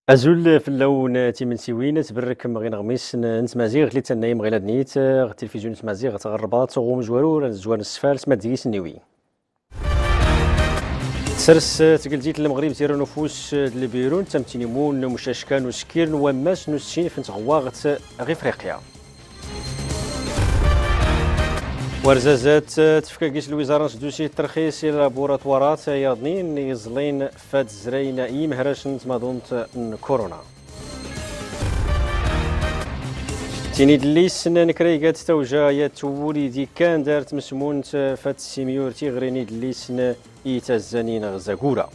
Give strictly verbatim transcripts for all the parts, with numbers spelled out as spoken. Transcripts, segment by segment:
Azul fell-awen timensiwin, tberrkem ɣ ineɣmisen n tmaziɣt li tannayem ɣ ilad-nit ɣ tilfizyun n tmaziɣt ɣ Rrbaṭ ɣ umezwaru n zwan n sfals ma d-igi senniwi. Tsers tgeldilt n Lmeɣrib tirra n ufus d lbiru n tamtinimun n umcacka n uskir n wammas n ussinf n tɣewwaɣt ɣ Ifriqya. War zazat, tefka gis lwizara n sdusi terxis i laburatwarat yaḍnin iẓlin fad zrayn yimehrac n tmadunt n kuruna. Tin idlisen n kraygat tawja yat wulidi kan dar tmesmunt fad simyur tiɣri n idlisen itazzanin ɣ zagura.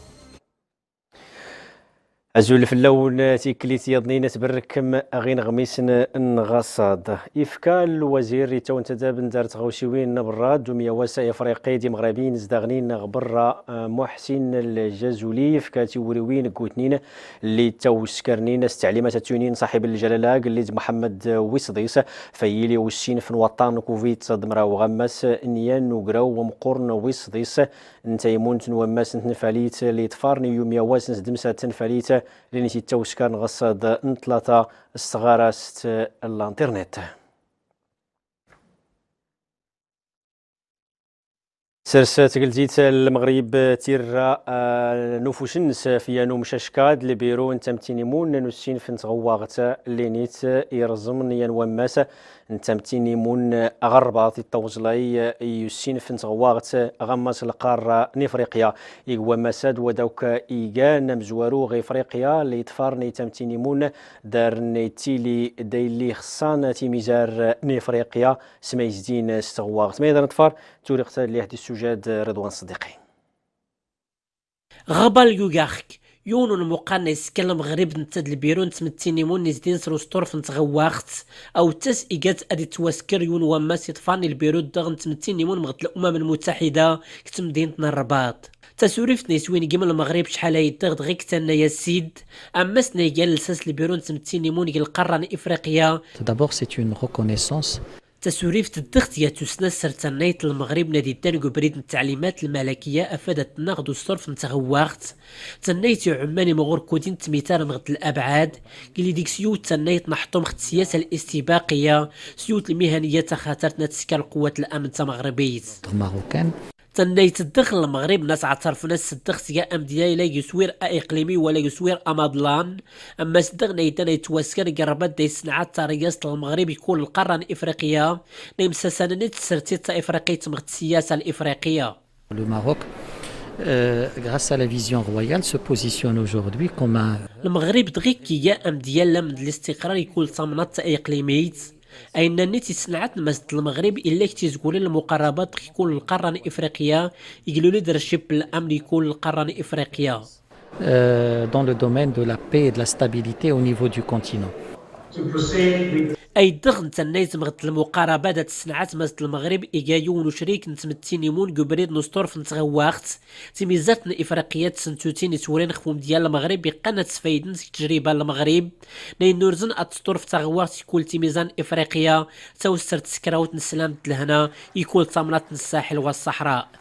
Azul fell-awen, tiklit yaḍnin tberrkem ɣ ineɣmisen n ɣaṣaḍ. Ifka lwazir ittawen tadab n dar tɣawsiwin n berra d umyawas ifriqi d imɣrabin zdaɣnin ɣ berra, Muḥsin Ljazuli, ifka tiwriwin n gutnin lli ttawskarnin s teɛlimat attunin ṣaḥib ljalala agellid Mḥemmed Wisḍis, f yili ussinf n waṭṭan n covid tẓad mraw ɣ ammas n yan ugraw umqurn Wisḍis, n taymunt n wammas n tnfalit li ṭṭfaren i umyawas n sdemsa n tnfalit, lli n-ittawskaren ɣ ṣṣad n tlata s tɣarast n l'internet. Tsers tgeldilt n Lmeɣrib tirra, eh, n ufus-nnes f yan umcacka d lbiru n tamtinimun n ussinf n tɣewwaɣt, lli n-ittawẓln yan wammas n tamtinimun ɣ Rrbaṭ ittawẓlay i ussinf n tɣewwaɣt ɣ ammas lqarra n Ifriqya. Ig wammas-ad wad akk igan amezwaru ɣ Ifriqya lli iṭṭfaren i tamtinimun darn i ttili da illi xṣṣan timizar n Ifriqya s ma izdin s tɣewwaɣt. Ma iḍ a nṭṭfar turiqt-ad lli ḥd issujad Ridwan Ṣeddiqi. Ɣ Bal Yugaxk, yiwen n lmuqarn iskkan Lmeɣrib netta d lbiru n tmettinimun izdin s lusṭurf n tɣewwaɣt, awtas iga-t ad ittwasker yiwen wammas iṭṭfaren i lbiru daɣ n tmettinimun mɣd Lumam Lmutaḥida g temdint n Rrbaṭ. Tasurift n iswi n gim Lmeɣrib cḥal a yeddaɣ dɣi g tanna-ya sid, ammas n igan lsas lbiru n tmettinimun g lqarra n Ifriqya. D'abord, c'est une reconnaissance. Tasurift ddɣ tga tussna sser tannayt n Lmeɣrib n ad iddan g ubrid n ttaɛlimat lmalakiya afad ad tnaɣ d usṭurf n tɣewwaɣt. Tannayt iɛumman imɣur kudin n tmitar mɣd labɛad, gilli deg-s yiwet tannayt n ḥṭum ɣ tsiyasa listibaqiya, s yiwet lmihaniya taxatart n ad tesker lquwwat lamn tamaɣribit. Marocaine. Tannayt ddɣ n Lmeɣrib n as ɛterfen as ddɣ tga amdyal ila g uswir aiqlimi wala g uswir amaḍlan, ammas ddɣ n aydan ay ttwaskar g Rrbaṭ da issenɛat taryast n Lmeɣrib i kul lqarra n Ifriqya, n imsasanen i tsertit ta ifriqit mɣ tsiyasa l ifriqiya. Le Maroc, euh, grâce à la vision royale, se positionne aujourd'hui comme un... Lmeɣrib dɣi iga amdyal lamn d listiqrar i kul tamnaḍt ta iqlimit. Ayenna-nni tissenɛat n mas d Lmeɣrib illa g tizgulin lmuqarrabat ɣ kul lqarra n Ifriqya, g le leadership n lamn i kul lqarra n Ifriqya. Euh, dans le domaine de la paix et de la stabilité au niveau du continent. Ay ddɣ n tannayt mɣd lmuqaraba da tessenɛat mas d Lmeɣrib iga yiwen ucrik n tmettinimun g ubrid n usṭurf n tɣewwaɣt, timizart n Ifriqya d tsentutin itwrin ɣef umdyal Lmeɣrib iqqan ad sfayden seg tejriba n Lmeɣrib, n ayen urzen ad tesṭurf taɣewwaɣt i kul timizar n Ifriqya, tawsert s krawt n sslam d lehna i kul tamnaḍt n Ssaḥel wa Ṣṣaḥra.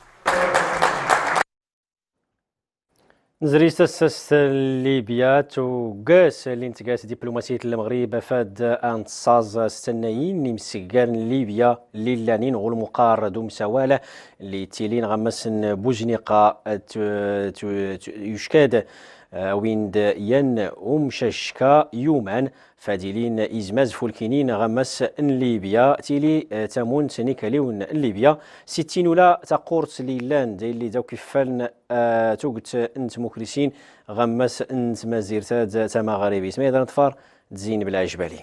Nzri s tassast n Libya, tuggas lli n tgas diplumasiyt n Lmeɣrib afad a n tṣaẓ s tannayin n imseggar n Libya lli llanin ɣ ulmuqar d umsawal lli ttilin ɣ ammas n Buzniqa, t-, t-, t-, yuckad, eh, a win d yan umcacka yuman fad ilin izmaz fulkinin ɣ ammas n Libya, tili, eh, tamunt n ikaliwn n Libya, sittin ula taqurt lli llan da illi d akk iffaln, eh, tugt n tmukrisin ɣ ammas n tmazirt-ad tamaɣribit. Ma iḍ a nṭṭfar d Zeyneb Lɛejbali.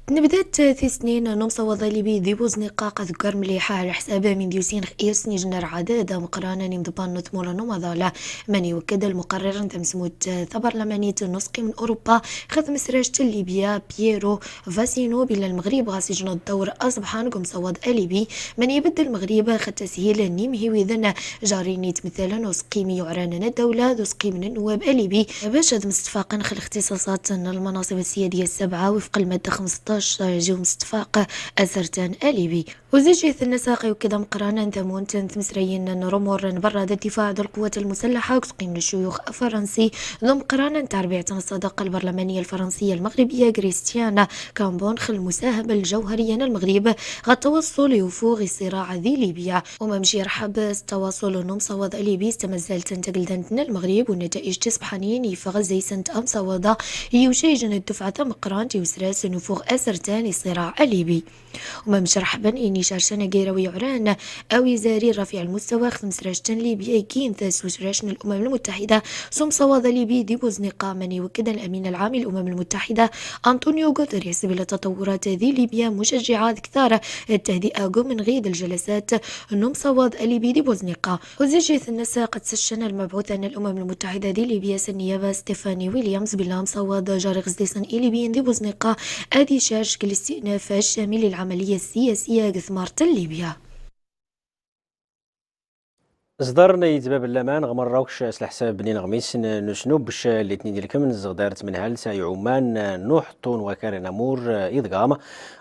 Tnebdat tis snin n umsawaḍ alibi di Buzniqa qad gar mliḥa ɛla ḥsab min d-yusin ɣ irsn ijnar ɛadad ameqqran n imḍebban n tmura n umaḍal. Mani iwekked lmuqarrir n tamsmut tabarlamanit n usqim n Uruba ɣ tmesract n Libya, Piero Fassino, billi Lmeɣrib ɣas ijna ddawr aṣebḥan g umsawaḍ alibi, mani ibedd Lmeɣrib ɣ tashil n imhiwiden jarrin itmtalen usqim yuɛran n ddawla d usqim n nnwab alibi, bac ad msṭfaqen ɣ lixtiṣaṣat n lmanaṣib ssiyadiya ssabɛa wifq lmadda xemseṭṭac. ثمنطاش جيوم استفاق أسرتان أليبي. وزيجيث النساقي وكذا مقرانا ثمون تنت مسرين نرومور برا الدفاع ذو القوات المسلحة وتقيم الشيوخ الفرنسي ذو مقرانا تربية الصداقة البرلمانية الفرنسية المغربية كريستيانا كامبونخ المساهم الجوهرية المغرب غتوصل يفوغ الصراع ذي ليبيا. وما مشي يرحب التواصل نوم صواد أليبي استمزال تنتقل دنتنا المغرب والنتائج تصبحانين يفغ زي سنة أم صوادة يوشيجن الدفعة مقران تيوسراس نفوغ أسرتان الصراع الليبي. وما مشرحبا إني شارشنا قيرا ويعران أوي زاري رفيع المستوى خدم سراشتن ليبيا يكين ثاس وسراشن الأمم المتحدة سوم صواد ليبي دي بوزنقة من يوكد الأمين العام للأمم المتحدة أنطونيو غوتيريس بلا تطورات ذي ليبيا مشجعة كثار التهدئة جو من غيد الجلسات نوم صواد الليبي دي بوزنقة. وزيجيث النساء قد سشن المبعوث عن الأمم المتحدة دي ليبيا سنيابة ستيفاني ويليامز بلا مصواد جاري غزديسن إليبيين دي بوزنقة أدي شاش كالاستئناف الشامل للعملية السياسية قثمارت ليبيا. Ẓḍarn yitbab n laman ɣ merra ukc s leḥsab n ineɣmisen n usnubbec n letnin ilkmen ẓḍar tmenhalt iɛuman n uḥeṭṭu n wakal n amur iḍgam.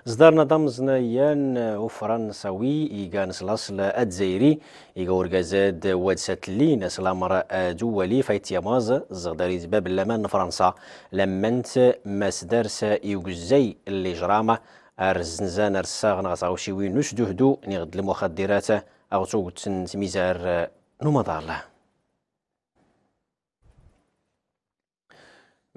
Ẓḍarn ad amẓn yan ufransawi igan s laṣel adzayri, iga urgaz ad wad satllin s lamer aduwali fayt yamaẓ ẓḍar yitbab n laman n Fransa. Lammant ma sdars i ugezzay n lijram ar zzenzan ar ssaɣen ɣer tɣawsiwin n usduhdu niɣ d lmuxaddirat aɣ tuget n tmizar n umaḍal.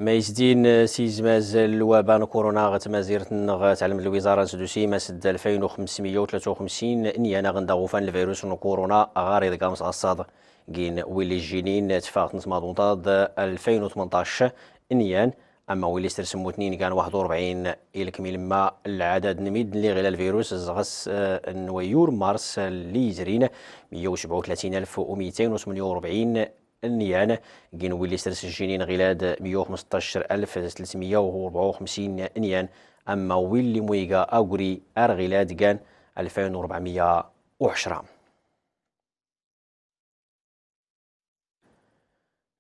Ma yesdin s yizmaz n lwaba n kuruna ɣer tmazirt-nneɣ, tɛelmed lwiẓara n sdusi mas d alfayn u xemsmya u tlata u xemsin n yan aɣen d aɣufan n lvirus n kuruna ɣer iḍgam s ɣaṣṣaḍ. Gin willi jjinin tfaɣt n tmaḍunṭaḍ alfayn u tmenṭac n yan, amma willi sters mmutnin gan waḥed u rebɛin. Ilkem ilemma lɛadad n midden li ɣila lvirus ẓɣes n wayyur mars li yezrin, mya u sebɛa u tlatin alef u meytayn u tmenya u rebɛin n yan. Gin willi sters jjinin ɣilad mya u xmesṭac alef tletmya u rebɛa u xemsin n yan, amma willi muyga agri ar ɣilad gan alfayn u rebɛmya u ɛecra.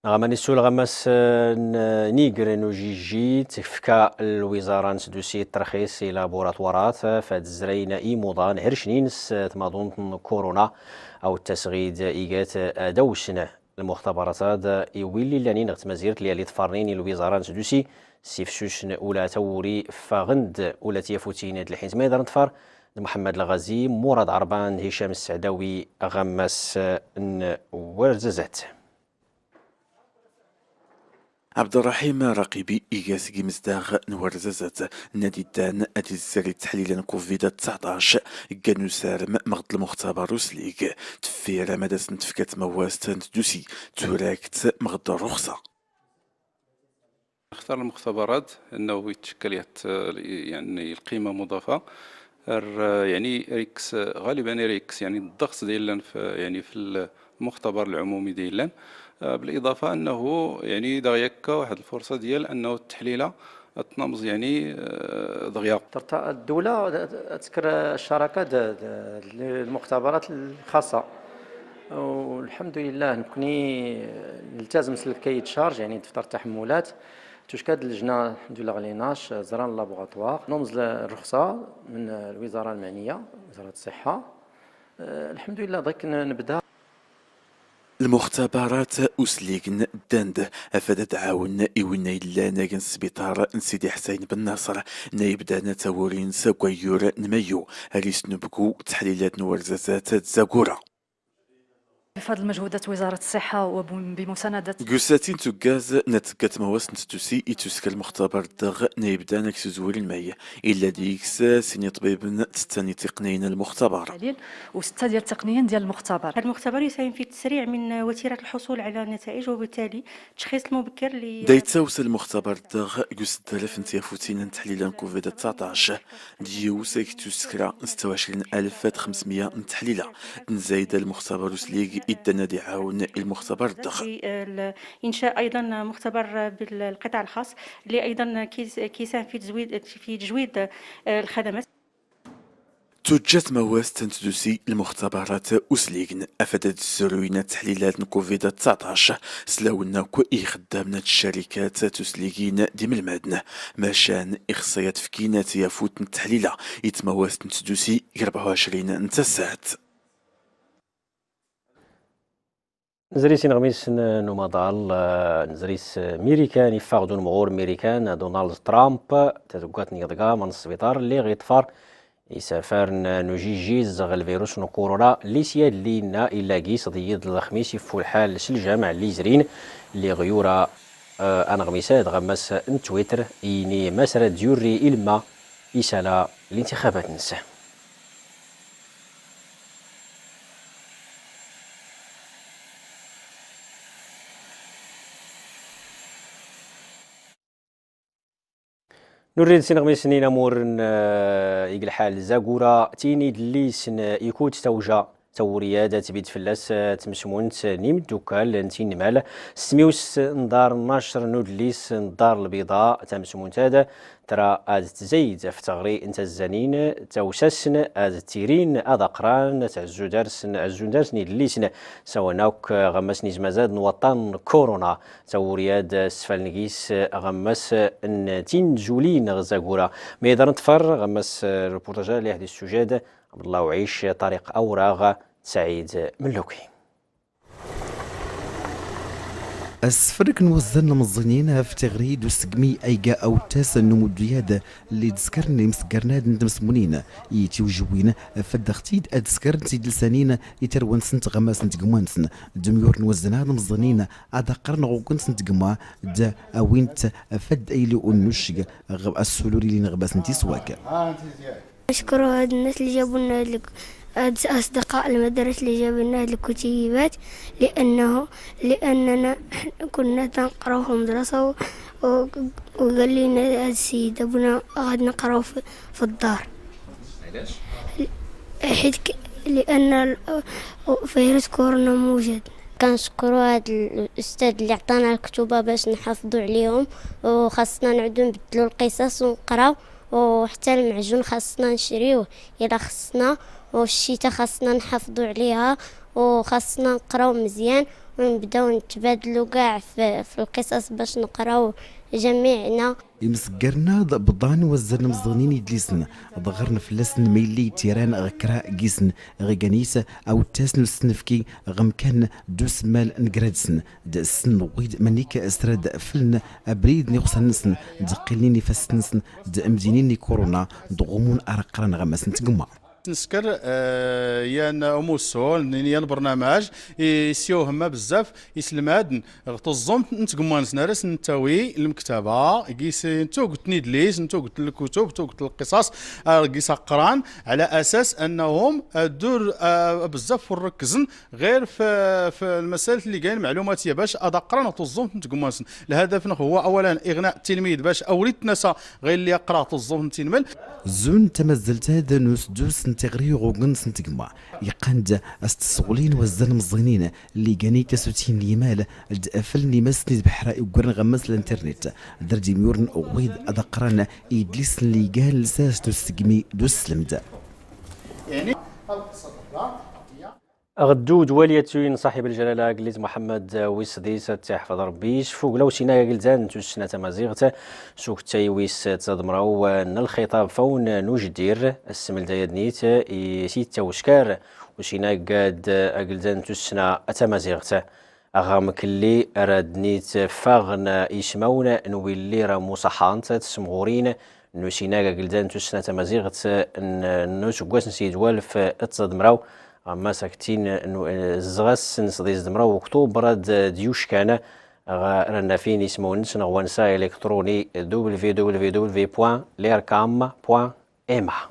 Neɣ aman issul ɣer Mass, eh, n, eh, Niger n Ujiji, tefka lwiẓara n sdusi ttṛxis i labuṛaṭwaṛat, eh, fad zrayn imuḍan hercnin s, eh, tmaḍunt n kuruna, aw d tasɣid igat, eh, ad awsn lmuxtabarat-ad i willi llanin ɣ tmazirt, lli iṭṭfarnin i lwiẓara n sdusi, sifsus n ula tawuri ffaɣen-d ula tyafutin d lḥint ma iḍarn ṭṭfar d Muḥemmed Lɣazi, Murad Ɛerban d Hicam Sseɛdawi ɣer Mass n Warzazat. Ɛebderraḥim Raqibi iga seg imezdaɣ n Warzazat, nna d-iddan ad izzar i tteḥlila n covid tseɛṭac, ggan usarem mɣ d lmuxtabar uslig, teffir ma d as-n-tefka tmawast n tdusi, turagt mɣ d rruxsa. نختار المختبرات أنه يتشكل يت-، يعني القيمة مضافة. الر-، يعني ريكس، غالبًا ريكس، يعني الضغط ديال لن في، يعني في المختبر العمومي ديال لن. آه، بالإضافة أنه يعني دغيا كا واحد الفرصة ديال أنه التحليلة تنمز يعني، آه، دغيا. ترتا الدولة تسكر الشراكة د-، د-، للمختبرات الخاصة. والحمد لله نكوني نلتزم سلك كيد شارج، يعني دفتر التحملات. توشكاد اللجنة الحمد لله غليناش زران لابوغاتوار. نومز الرخصة من الوزارة المعنية، وزارة الصحة. آه، الحمد لله ضيك ن-، نبدا. المختبرات أسليقن داند أفاد دعاون إونا إلا ناقن سبيطار نسيدي حسين بن ناصر، نايب دانا تاورين ساكويور نميو، هريس نبكو تحليلات نورزازات تزاكورا. بفضل مجهودات وزارة الصحة وبمساندة G ussatin tuggaz n tggat mawas n tdusi i tuskal lmuxtabar dɣ n yibdan aksuzwir n may, illa deg-s sin iṭbiben, tetta n tiqniyin n lmuxtabar. التحاليل وستة ديال التقنيين ديال المختبر. هذا المختبر يساهم في التسريع من وتيرة الحصول على النتائج، وبالتالي التشخيص المبكر ل Da yettawes lmuxtabar dɣ g useddref n tyafutin n teḥlila n covid tseɛṭac, d yiwet ag tuskra n setta u ɛecrin alef d xemsmya n teḥlila. D nzayed lmuxtabar uslig iddan ad iɛawen i lmuxtabar dɣ. إنشاء أيضًا مختبر بالقطاع الخاص اللي أيضًا كيس-، كيساهم في تزويد، في تجويد، آه، الخدمات. Tujja tmawast n tdusi n lmuxtabarat usligen afad ad zruyna tḥlilat n covid tseɛṭac, slawen akk ixeddamn n tcarikat tusligin d imelmaden, macan ixṣa ad fkin tyafut n tḥlila i tmawast n tdusi g rebɛa u ɛecrin n tasaɛt. Nzri s ineɣmisen n umaḍal, eh, nzri s Mirikan, iffeɣ-d unemɣur Mirikan, Donald Trump, tazuggat n yiḍga ma n sbiṭar, lliɣ iṭṭfar isafar n ujijjiz ɣ lvirus n kuruna, lli s yadli inna illa gis d yiḍ lxmis ifu lḥal s ljameɛ lli izrin, lliɣ yura, eh, aneɣmis-ad ɣ ammas n Twitter, ini ma s ra d-yurri ilemma isala lintixabat-nnes. Nurri-d s ineɣmisen inamuren, eh, ig lḥal zagura, tin idlisen, eh, ikut tawja tawuri-ad ad tbid fell-as, eh, tmesmunt n imeddukkal n tinmal s tmiwest n dar nacr n udlis n Dar Lbiḍa. Tamesmunt-ad tra ad tzayd f teɣri n tazzanin, tawsasn ad tirin ad aqran, tɛzzudarsen, ɛzzudarsen idlisen, sawan akk ɣ ammas n izmazad n waṭṭan n kuruna, tawuri-ad sfaln gis ɣ ammas n tinzulin ɣ zagura. Mi d ar nṭfar ɣ ammas n reportaj-a lli ḥdis sujad Abdallah Uɛic, Ṭariq Awraɣ, Saɛid Melluki. Asefrek n wazzal n lmeẓẓinin ɣef tiɣri d usegmi ayga awettas n umuddu-ad lli d-skaren imseggaren-ad n tmesmunin i tiwjewwin, fad aɣ-t-id ad skaren tidlsanin i tarwa-nsent ɣ ammas n tgmma-nsen, d umyur n wazzal-ad n lmeẓẓinin ad aqran ɣ ugens n tgmma d awin-t fad ayli unnucceg ɣ assulur ilin ɣ ammas n tiswak. نشكر هاد الناس اللي جابوا لنا هاد الك-، هاد أصدقاء المدرسة اللي جابوا لنا هاد الكتيبات، لأنه، لأننا كنا تنقراو في المدرسة و-، و-، وقال لنا هاد السيد أبونا غادي نقراو في، في الدار. علاش؟ حيت ك-، لأن ال-، فيروس كورونا موجود. كنشكروا هاد الأستاذ اللي عطانا الكتوبة باش نحافظوا عليهم، وخاصنا نعودوا نبدلوا القصص ونقراو. وحتى المعجون خاصنا نشريوه، إلا خصنا، والشتا خاصنا نحافظوا عليها، وخاصنا نقراو مزيان، ونبداو نتبادلوا كاع في، في القصص باش نقراو جميعنا. Imseggaren-ad bḍan wazzal n imẓẓɣnin idlisen, ḍeɣren fell-asen ma yelli tiran ɣ kra gisen, ɣ iganit awettas n usnefki ɣ umkan d usmmal n grad-sen, d ssen wid manik srad flen abrid n ixusan-nsen, d qqilnin ifassen-nsen, d mdinin n ikuruna, d ɣumun ara qqran ɣ ammas n tgemma. Nesker, eh, yan umussu, yan lbernamaj, i, isyawhem bezzaf iselmaden ɣ teẓẓumt n tgemma-nsen, ar asen-nettawi lmektaba, gis n tuget n idlis, n tuget n lkutub, tuget n lqisas, ar gis aqran, ɛla asas annahum, eh, dur, eh, bezzaf ur rekkzen ɣir f, f lmasalat lli ganin mɛlumat ya bac ad aqran ɣ teẓẓumt n tgemma-nsen. Lhadaf-nneɣ huwa awalan iɣna tilmid bac awer itnasa ɣir lli yaqra ɣ teẓẓumt n tinmel. Zun tamazzalt-ad n usdus n tiɣri ɣ ugens n tgemma, iqqan-d as-tseɣlin wazzal n imẓẓinin lli ganin tasutin n yimal d afel n imassen i d beḥra iggran ɣ ammas n l'internet, d ar d-imyuren wid ad aqran idlisen lli gan lsas n usegmi d usselmed. Aɣeddu d wali ad tuyni ṣaḥib lǧalala agelliz Muḥemmed wis sedis, ad t-iḥfeḍ Ṛebbi, isfugla usinag ageldan n tussna tamaziɣt s ukettay wis tẓa d mraw n lxiṭab fawn n ujdir, assemlday ad-nit i s-ittawskar usinag ad ageldan n tussna tamaziɣt. Aɣ amkelli rad nit faɣn ismawn n willi ra muṣaḥant tsemɣurin n usinag ageldan n tussna tamaziɣt n, n useggas n ssid walef d tẓa d mraw, ɣ ammas aktin n, zɣas n sḍis d mraw uktuber ad d-yuckan ɣ rannafin ismawn-nsen ɣ wansa iliktṛuni w w w point lercam point m a.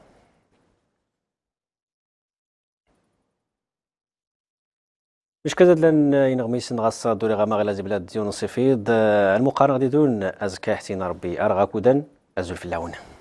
Mec kazad lan ineɣmisen ɣas dduriɣ amaɣ ila ziblad d yiwen n ṣifiḍ, eh, lmuqarn ɣ didun azekka iḥtina Ṛebbi ar ɣakudan azul fell-awen.